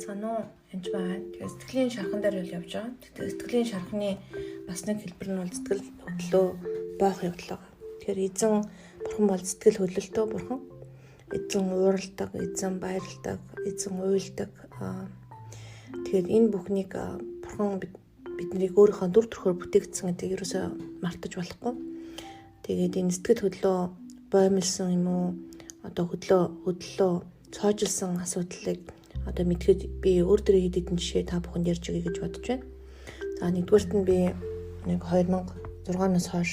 Сайнцгаана уу? Энд байна. Тэгээ сэтгэлийн шархан дээр бол явж байгаа. Тэгээ сэтгэлийн шархны бас нэг хэлбэр нь бол сэтгэл хөдлөө боох явдал байгаа. Тэгэхээр эзэн бурхан бол сэтгэл хөдлөлтөө бурхан. Эзэн ууралдаг, эзэн баярладаг, эзэн уйлдаг. Тэгээд энэ бүхнийг бурхан биднийг өөрийнхөө дүр төрхөөр бүтээгдсэн гэдгийг ерөөсөө мартаж болохгүй. Тэгээд энэ сэтгэл хөдлөө боомлсон юм уу? Одоо хөдлөө цоожилсан асуудлыг одоо мэдхэд би өөр дөрөө хэд хэдэн жишээ та бүхэнд ярьж өгье гэж бодож байна. За нэгдүгээрт нь би нэг 2006 оноос хойш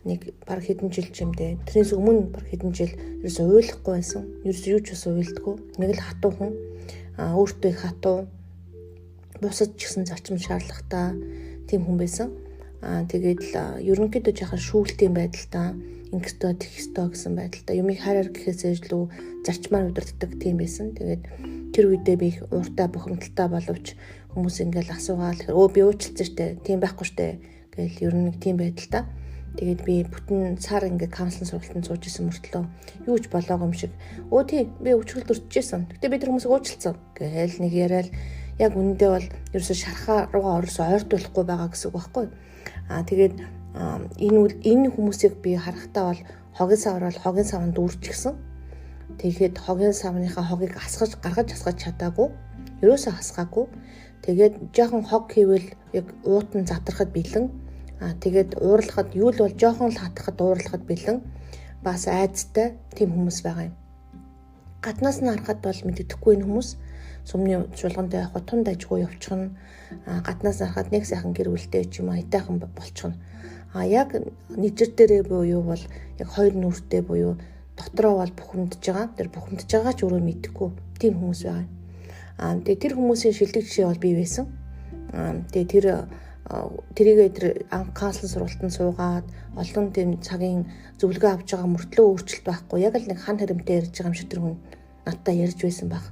нэг баг хэдэн жил ч юм дээ. Тэрнээс өмнө баг хэдэн жил ерөөсөө уйлахгүй байсан. Ерөөсөө юу ч бас уйлдаггүй. Нэг л хатуу хүн. Өөртөө их хатуу. Бусад ч гэсэн зарчим шаардлагатай тийм хүн байсан. Тэгээд л ерөнхийдөө жаахан шүүлтийн байдалтай, ингэх ёстой, тэгэх ёстой гэсэн байдалтай юмыг хайраар гэхээсээ илүү зарчмаар удирддаг тийм байсан. Тэгээд тэр үедээ би их ууртай бухимдалтай боловч хүмүүс ингээл асуугаал өө би уучлалцсан штэ, тийм байхгүй штэ гэл ер нь нэг тийм байдалтай. Тэгээд би бүтэн сар ингээ каунслинг сургалтанд сууж исэн мөртлөө юу ч болоогүй юм шиг өө тий би өвчгөл өртөжсэн. Гэтэ би тэр хүмүүсийг уучлалцсан гээл нэг яриад яг үнэндээ бол ерөөсө шархаа руугаа орсон ойртуулахгүй байгаа гэсэн үг байхгүй. Тэгээд энэ хүмүүсийг би харахтаа бол хогийн савар бол хогийн савнд үржигсэн. Тэгээд хогийн савныхаа хогийг асгаж гаргаж асгаж чадаагүй. Ерөөсөө асгаагүй. Тэгээд жоохон хог хийвэл яг уут нь задрахад бэлэн. Тэгээд уурлахад юу л бол жоохон л хатахад уурлахад бэлэн. Бас айцтай тийм хүмүүс байгаа юм. Гаднаас нь харахад бол мэддэхгүй энэ хүмүүс сүмний чуулганд явах тунд ажгүй явчихна. Гаднаас харахад нэг сайхан гэр бүлтэй ч юм уу аятайхан болчихно. Яг нэгжэр дээрээ буюу бол яг хоёр нүртэй буюу дотроо бол бухимдж байгаа. Тэр бухимдж байгаа ч өөрөө мэдэхгүй тийм хүмүүс байгаа. Тэгээ тэр хүмүүсийн шилдэг жишээ бол би байсан. Тэгээ тэрийгээ тэр каунслинг сургалтанд суугаад олон тийм цагийн зөвлөгөө авч байгаа мөртлөө өөрчлөлт байхгүй. Яг л нэг хан хэрэмтэй ярьж байгаа юм шиг тэр хүн надтай ярьж байсан баг.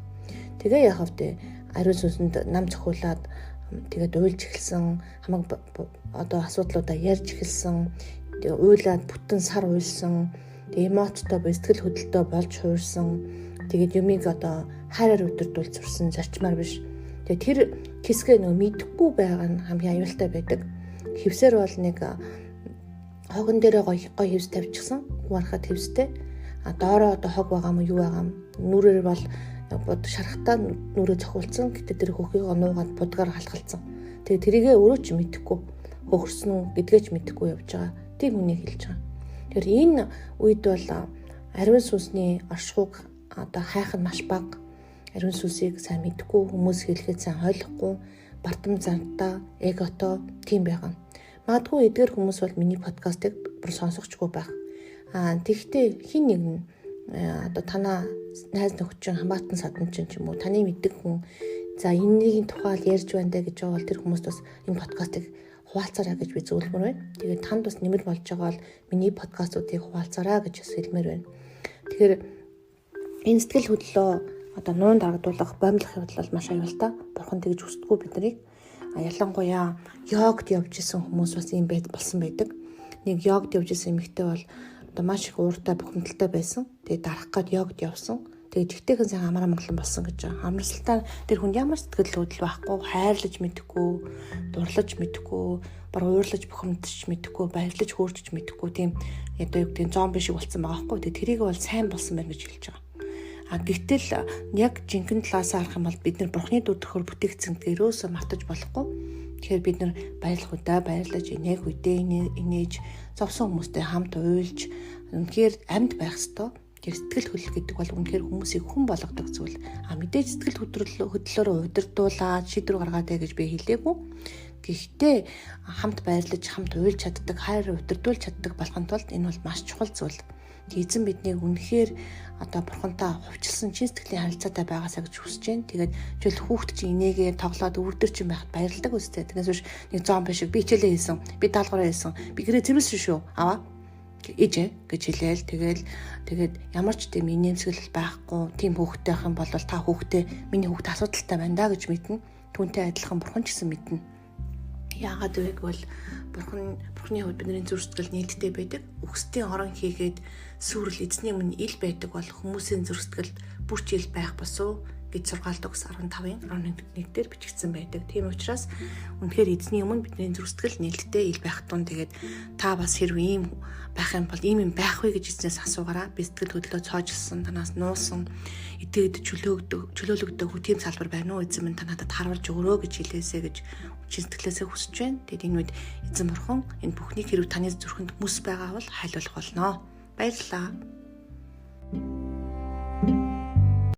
Тэгээ яхав тэ ариун сүнсэнд нам цохиулаад тэгээд уйлж эхэлсэн, хамаг одоо асуудлуудаа ярьж эхэлсэн, тэгээ уйлаад бүтэн сар уйлсан, тэгээ эмоцтой буюу сэтгэл хөдлөлтөө болж хуурсан, тэгээд юмыг одоо хайраар өдөрдүүл сурсан зарчмаар биш. Тэгээ тэр хэсгээ нөгөө мэдэхгүй байгаа нь хамгийн аюултай байдаг. Хевсээр бол нэг хогон дээрээ гой гой хевс тавьчихсан, хүн харахад хевстэй. Доороо одоо хог байгаа юм юу байгаа юм. Нүрээр бол бод шарахтаа нүрээ цохиулсан. Гэтэ тэр хөхийг нуугаад будгаар халахалцсан. Тэгээ тэрийгээ өөрөө ч мэдэхгүй хөхөрсөн үү гэдгээ ч мэдэхгүй явж байгаа. Тийм хүнийг хэлж байгаа. Тэгэхээр энэ үед бол ариун сүнсний оршихуйг одоо хайх нь маш бага. Ариун сүнсийг сайн мэдэхгүй, хүмүүс хэлэхэд сайн ойлгохгүй, бардам зантаа, эготой тийм байгаа. Магадгүй эдгээр хүмүүс бол миний подкастыг бүр сонсохчгүй байх. Тэгэхдээ хин нэг нь одоо танаа найз нөхөд чинь хамаатан садан чинь ч юм уу таны мэддэг хүн за энэний тухай ярьж байна даа гэж байгаа бол тэр хүмүүст бас энэ подкастыг хуваалцаарай гэж би зөвлөмөр байна. Тэгээд танд бас нэмэр болж байгаа бол миний подкастуудыг хуваалцаарай гэж бас хэлмээр байна. Тэгэхээр энэ сэтгэл хөдлөлөө одоо нуун дарагдуулах, боомлох явдал бол маш аюултай. Бурхан тэгж хүсдэггүй биднийг. Ялангуяа йогд явж исэн хүмүүс бас ийм байд болсон байдаг. Нэг йогд явж исэн эмэгтэй бол одоо маш их ууртай бухимдалтай байсан. Тэгээд дарах гад йогд явсан. Тэгээд жигтэйхэн сайн амар амгалан болсон гэж байгаа. Амарсалтаа тэр хүн ямар сэтгэл хөдлөл байхгүй, хайрлаж мэдэхгүй, дурлаж мэдэхгүй, бар уурлаж бухимдчих мэдэхгүй, баярлаж хөөрчж мэдэхгүй тийм одоо юу гэдэг зомби шиг болсон байгаа байхгүй. Тэгээд тэрийг бол сайн болсон байна гэж хэлж байгаа. Гэтэл яг жинхэнэ талаас харах юм бол бид нар бурхны дүр төрхөөр бүтээгдсэн гэдгийг ерөөсөө мартаж болохгүй. Тэгэхээр бид нар баярлах үедээ баярлаж, инээх үедээ инээж, зовсон хүмүүстэй хамт уйлж, үнэхээр амьд байх ёстой. Тэр сэтгэл хөдлөл гэдэг бол үнэхээр хүмүүсийг хүн болгодог зүйл. Мэдээж сэтгэл хөдлөлөөр удирдуулаад шийдвэр гаргаад гэж би хэлээгүй. Гэхдээ хамт баярлаж, хамт уйлж чаддаг, хайр удирдуулж чаддаг болохын тулд энэ бол маш чухал зүйл. Эзэн биднийг үнэхээр одоо бурхантай хувьчилсан чин сэтгэлийн харилцаатай байгаасаа гэж хүсэж байна. Тэгээд жишээл хүүхд чинь инээгээ тоглоод өвөрдөр чинь байхад баярлдаг үстэй. Тэрнээс биш нэг зомби шиг би хичээлээ хийсэн, би даалгавраа хийсэн, би гэрээ цэвэрлсэн шүү. Аваа ээжээ гэж хэлээл. Тэгээд ямар ч тийм инээмсэглэл байхгүй тийм хүүхдтэй байх юм бол та хүүхдээ миний хүүхд асуудалтай байна да гэж мэднэ. Түүнтэй адилхан бурхан ч гэсэн мэднэ. Яагаад вэ гэвэл бурхны хувьд бидний зүрх сэтгэл нээлттэй байдаг. Үхсдийн орон хийгээд сүрэл эзний өмнө ил байдаг бол хүмүүсийн зүрх сэтгэлд бүр ч ил байх босуу. гэж 6 дугас 15-ын 11 дээр бичигдсэн байдаг. Тийм учраас үнэхээр эзний өмнө бидний зүрх сэтгэл нээлттэй ил байх тун тэгээд та бас хэрвээ ийм байх юм бол ийм юм байх вэ гэж эзнээс асуугаараа. Би сэтгэл хөдлөө цоожилсан, танаас нуусан, идэхэд чөлөөлөгдөг тийм салбар байна уу? Эзэн минь та надад харуулж өгөрөө гэж хэлээсэй гэж чин сэтгэлээсээ хүсэж байна. Тэгээд энэ үед эзэн бурхан энэ бүхнийг хэрв таны зүрхэнд мэс байгаа бол хайлуулах болно. Баярлалаа.